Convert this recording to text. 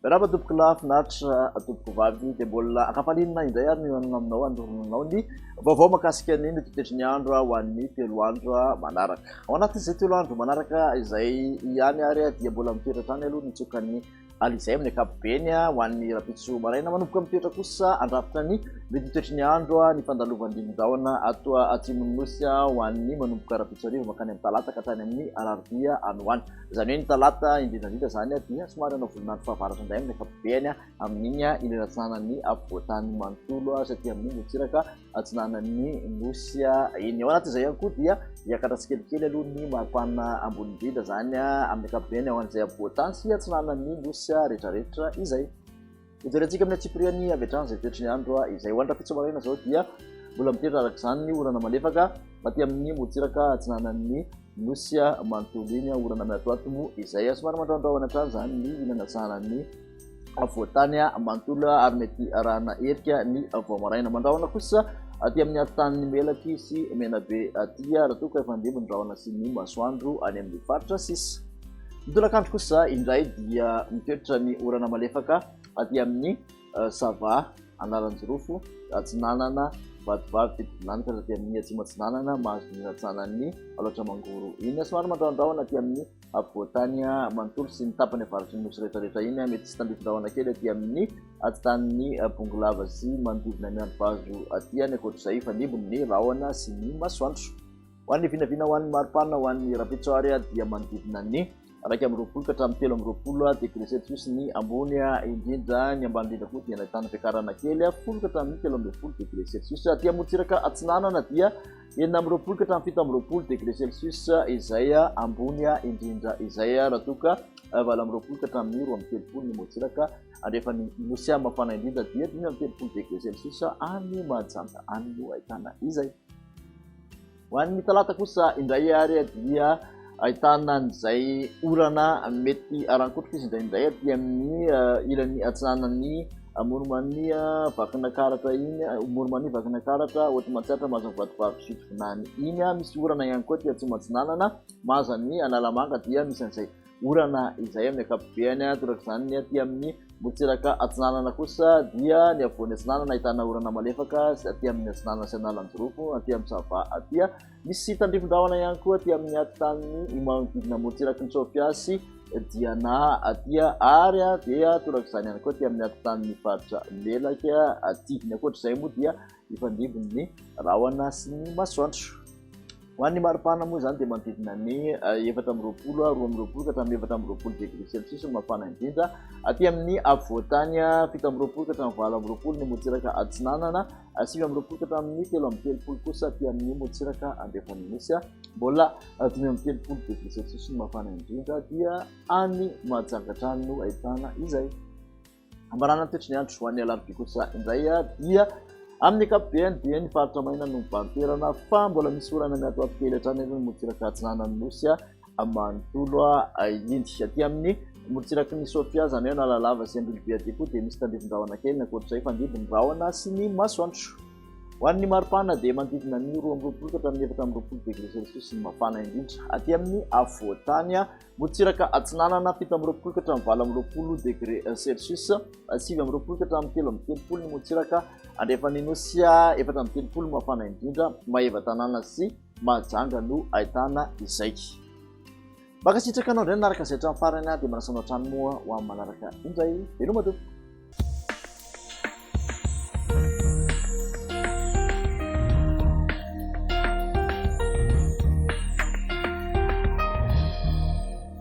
Miarahaba tompoko lahy, finaritra tompoko vavy, dia mbola ankafalinina indray ary ny mihaona aminao hanorina anao ny vaovao mahakasika ny mety ho toetry ny andro ho an'ny telo andro manaraka. Ao anatin'izay telo andro manaraka izay ihany ary dia mbola mitoetra hatrany aloha ny tsokan'ny alizay amin'ny ankapobeny ho an'ny rahampitso maraina. Manomboka mitoetra kosa handrafitra ny mety ho toetry ny andro ny fandalovan'ny rivo-drahona ato atsimon'ny Nosy ho an'ny manomboka rahampitso hariva mankany amin'ny talata ka hatrany amin'ny alarobia any ho any. Izany hoe ny talata indrindra indrindra izany dia somary hanao volon'andro fahavaratra indray amin'ny ankapobeny amin'iny ilany atsinanan'ny afovoan-tany manontolo sy aty amin'ny morontsiraka atsinanan'ny nosy iny. Ao anatin'izay ihany koa dia hiakatra tsikelikely aloha ny maripana ambony indrindra izany amin'ny ankapobeny ao an'izay afovoan-tany sy atsinanan'ny nosy rehetrarehetra izay. Hojerentsika amin'ny antsipiriany avy hatrany izay toetry ny andro izay. Ho an'ny rahampitso maraina izao dia mbola mitoetra araka izany ny orana malefaka aty amin'ny morontsiraka atsinanan'ny nosy manontolo iny. Orana miatoato moa izay. Somary mandrahondrahona hatrany izany ny ilany atsinanan'ny afovoan-tany manontolo ary mety arahana erika ny vao maraina. Mandrahona kosa aty amin'ny atitan'ny Melaky sy Menabe aty raha toa ka efa handimby ny rahona sy ny masoandro any amin'ny faritra sisa. Ny tolakandro kosa indray dia mitoetra ny orana malefaka aty amin'ny Sava, Analanjirofo, Atsinanana, Vatovavy, Fitovinany ka aty amin'ny Atsimo Atsinanana, mahazo ny ratsanan'ny Alaotra Mangoro iny. Somary mandrahondrahona aty amin'ny afovoan-tany manontolo sy ny tapany avaratry ny nosy rehetrarehetra iny. Mety hisy tandrifin-drahona kely aty amin'ny atitan'ny Bongolava sy manodidina ny Androvazo aty. Any ankoatr'izay, hifandimby ny rahona sy ny masoandro. Ho an'ny vinavina ho an'ny maripana ho an'ny rahampitso ary dia manodidina ny 21 ka hatramin'ny 23 degré celsius ny ambony indrindra, ny ambany indrindra koa dia nahitana fiakarana kely 10 ka hatramin'ny 13 degré celsius. Aty amorontsiraka atsinanana dia 26 ka hatramin'ny 27 degré celsius izay ambony indrindra izay raha toa ka 28 ka hatramin'ny 32 ny morontsiraka andrefan'ny nosy. Mafana indrindra dia 35 degré celsius any Mahajanga any no ahitana izay. Ho an'ny talata kosa indray ary dia ahitana an'izay orana mety arankotroka izy indraindray aty amin'ny ilany atsinanan'ny Amoronmania Vakinakaratra iny, Amoronmania Vakinakaratra, Haute Matsiatra, Mahazo Vatovavy Fitovinany iny. Misy orana ihany koa aty Atsimo Atsinanana, mahazo an'i Analamanga dia misy an'izay orana izay amin'ny ankapobeny. Torak'izany ny aty amin'ny morontsiraka atsinanana kosa dia ny afovoany atsinanana ahitana orana malefaka sy aty amin'ny atsinanana sy Analanjirofo, aty amin'ny Sava aty. Misy tandrifin-drahona ihany koa aty amin'ny atitan'ny manodidina morontsiraky ny Sofia sy Diana aty ary dia torak'izany ihany koa aty amin'ny atitan'ny faritra Melaky aty. Ny ankoatr'izay moa dia hifandimby ny rahona sy ny masoandro. Ho an'ny maripana moa izany dia manodidina ny 24, 22 ka hatramin'ny 24 degré celsius no mafana indrindra. Aty amin'ny afovoan-tany 27 ka hatramin'ny 28 ny morontsiraka atsinanana, 29 ka hatramin'ny 33 kosa aty amin'ny morontsiraka andrefan'ny nosy. Mbola 35 degré celsius no mafana indrindra dia any Mahajanga hatrany no ahitana izay. Ambarana ny toetry ny andro ho an'ny alarobia kosa indray dia amin'ny ankapobeny dia ny faritra maina no mibahan-toerana fa mbola misy orana miatoato kely hatrany aloha ny morontsiraka atsinanan'ny nosy manontolo iny. Aty amin'ny morontsiraky ny Sofia izany hoe Analalava sy Ambilobe aty koa dia misy tandrifin-drahona kely ny ankoatr'izay fandimby ny rahona sy ny masoandro. Ho an'ny maripana dia manodidina ny 22 ka hatramin'ny 24 degré celsius ny mafana indrindra aty amin'ny afovoan-tany. Morontsiraka atsinanana, 27 ka hatramin'ny 28 degre celsius, 29 ka hatramin'ny 33 ny morontsiraka andrefan'ny Nosy, 34 no mafana indrindra, Maevatanàna sy Mahajanga no ahitana izay. Mankasitraka anao indray nanaraka izay hatramin'ny farany dia manasa anao hatrany moa ho amin'ny manaraka indray. Veloma tompoko.